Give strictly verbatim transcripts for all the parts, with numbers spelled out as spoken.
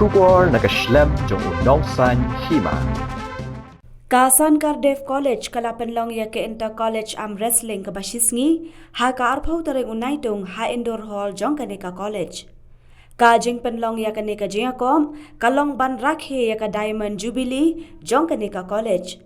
Khubor na ka shlem jong u nongsan hima. Ka San Cardiff College ka la pynlong ïa ka Inter College Arm Wrestling kaba shisngi ha ka arphew tarik u Naitung ha Indoor Hall jong kane ka college. Ka jingpynlong ïa kane ka jingïakob ka long ban rakhe ïa ka Diamond Jubilee jong kane ka college.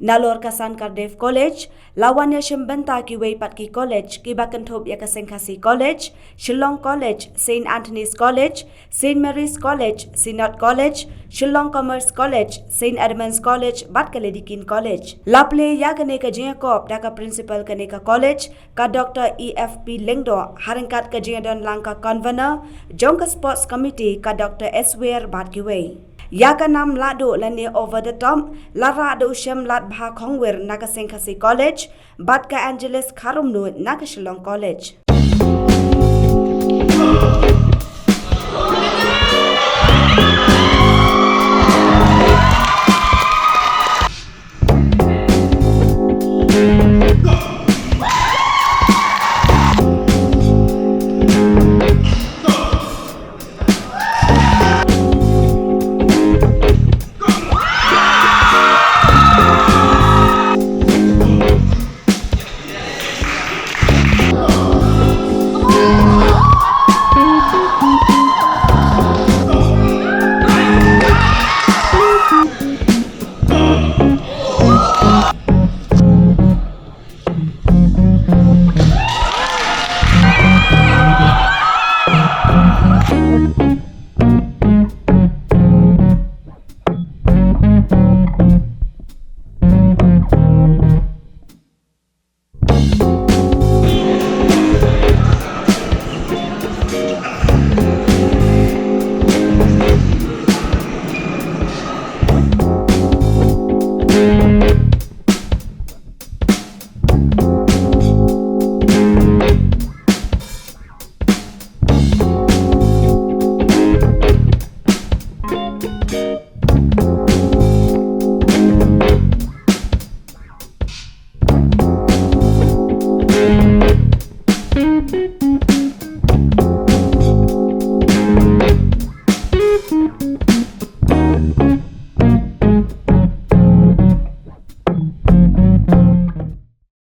Nalor ka San Cardiff College la wan ïashim bynta kiwei pat ki college kiba kynthup ïa ka Seng Khasi College, Shillong College, Saint Anthony's College, Saint Mary's College, Synod College, Shillong Commerce College, Saint Edmund's College bad ka Lady Keane College. La plie ïa kane ka jingïakob da ka principal kane ka college, ka Doctor E F P Lyngdoh, ha ryngkat ka jingïadon lang ka convener jong ka sports committee, ka Doctor Eswer bad kiwei. Ïa ka nam lahduh lane over the top la rah da u Shemlad Bha Khongwir na ka Seng Khasi College bad ka Angeles Kharumnuid na ka Shillong College.